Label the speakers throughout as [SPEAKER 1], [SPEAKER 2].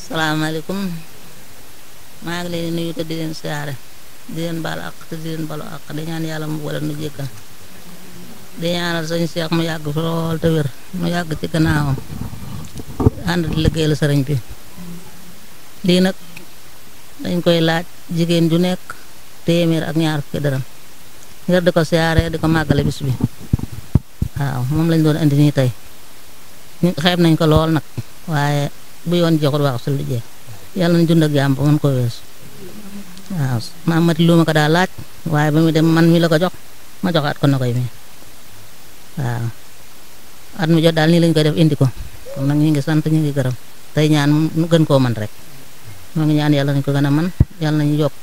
[SPEAKER 1] salaamaaleykum maa ngi leen di nuyu te di leen siyaare di leen baal àq te di leen balu àq di ñaan yàlla mu boole nu jéggal di ñaanal sëñ Cheikh mu yàgg fi lool te wér mu yàgg ci gannaawam ànd di liggéeyal sëriñ bi lii nag dañ koy laaj jigéen ju nekk téeméer ak ñaar fukki dërëm ngir di ko siyaare di ko màggale bis bi waaw moom lañ doon indi nii tey ñu xeeb nañ ko lool nag waaye bu yoon joxul wax su liggéey yàlla nañ dund ak jàmm ba mën ko weesu waaw maam mati lu ma ko daa laaj waaye ba mu dem man mi la ko jox ma joxaat ko na koy mi waaw at mu jot daal nii lañ koy def indi ko kon nag ñu ngi sant ñu ngi gërëm tey ñaan mu gën koo man rek moo ngi ñaan yàlla nañ ko gën a man yàlla nañu yokk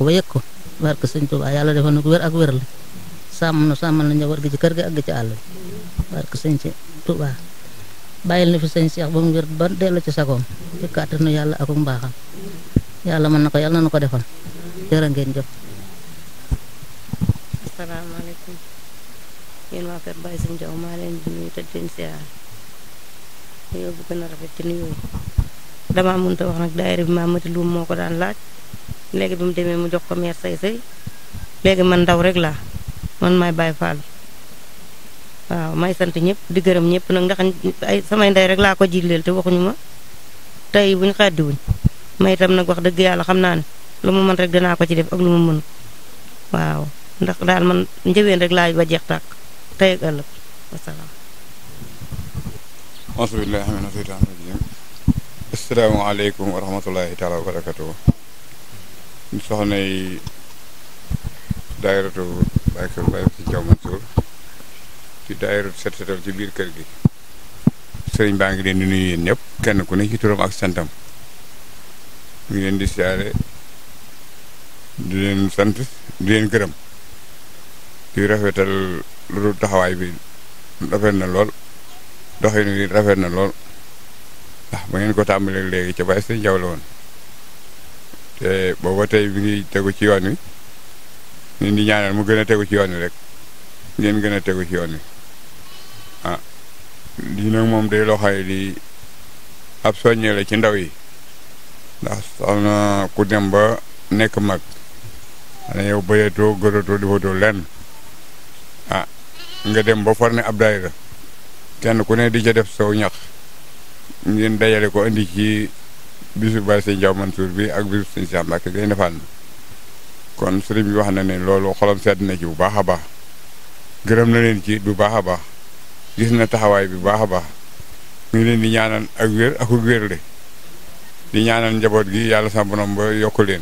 [SPEAKER 1] ba yëg ko barke sëñ Tuubaa yàlla defal na ko wér ak wér la sàmmal na njaboot gi ci kër gi ak gi ci àll bi barke sëñ ci Tuubaa bàyyil na fi sëñ Cheikh ba mu wér ba dellu ci sagoom ci kàttanu yàlla ak mbaaxam yàlla mën na ko yàlla na ko defal jërë ngeen jëf.
[SPEAKER 2] asalaamaaleykum yéen waa kër Baye Sëñ Jaw maa leen di nuyu te di leen siyaar yow bu gën a rafet ci nuyoo damaa mënta wax nag daayira bi maa mati luum moo ko daan laaj léegi bi mu demee mu jox ko meer say léegi man ndaw rek laa man maay Baye Fall waaw may sant ñëpp di gërëm ñëpp nag ndax ay samay ndey rek laa ko jigleel te waxuñu ma tey buñ xaddiwuñ may itam nag wax dëgg yàlla xam naa ne lu mu mën rek danaa ko ci def ak lu mu mën waaw ndax daal man njëween rek laa ba jeex tàkk tey ak ëllëg wasalaam.
[SPEAKER 3] auzubillahi mina shaytaani rajiim asalaamaaleykum wa rahmatullahi taala wa barakatuh soxna yi daayiratu Baye Kër Baye Sëñ Jaw Mansour ci daayiratu set setal ci biir kër gi sëriñ baa ngi leen di nuyu yéen ñëpp kenn ku ne ci turam ak santam mu ngi leen di siyaare di leen sant di leen gërëm di rafetal lu taxawaay bi rafet na lool doxin wi rafet na lool ndax ba ngeen ko tàmbalee léegi ca Baye Sëñ Jaw la woon te booba tey bi ngi tegu ci yoon wi ñun di ñaanal mu gën a tegu ci yoon wi rek ngeen gën a tegu ci yoon wi ah lii nag moom day loo xam ne di ab soññee la ci ndaw yi ndax soxna ku dem ba nekk mag xanaa yow bëyatoo gëratoo defatoo lenn ah nga dem ba forne ab daayira kenn ku ne di ca def sow ñax ngeen dajale ko indi ci bisu Baye Sëñ Jaw Mansour bi ak bisu Sëñ Cheikh Mbacke Gaïndé Fatma kon sëriñ bi wax na ne loolu xolam sedd na ci bu baax a baax gërëm na leen ci bu baax a baax gis na taxawaay bi bu baax a baax mu ngi leen di ñaanal ak wér ak wérle di ñaanal njaboot gi yàlla sa borom ba yokku leen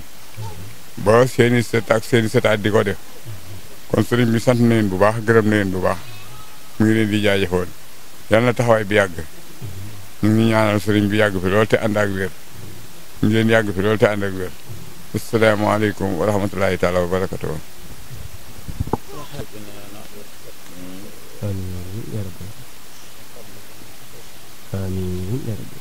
[SPEAKER 3] ba seeni sët ak seeni sëtaat di ko def kon sëriñ bi sant na leen bu baax gërëm na leen bu baax mu ngi leen di jaajëfoon yàlla na taxawaay bi yàgg ñu ngi ñaanal sëriñ bi yàgg fi lool te ànd ak wér ñu ngi leen yàgg fi lool te ànd ak wér asalaamaaleykum wa rahmatulahi taala wa barakatuh
[SPEAKER 4] amiin ya rabbi amiin ya rabbi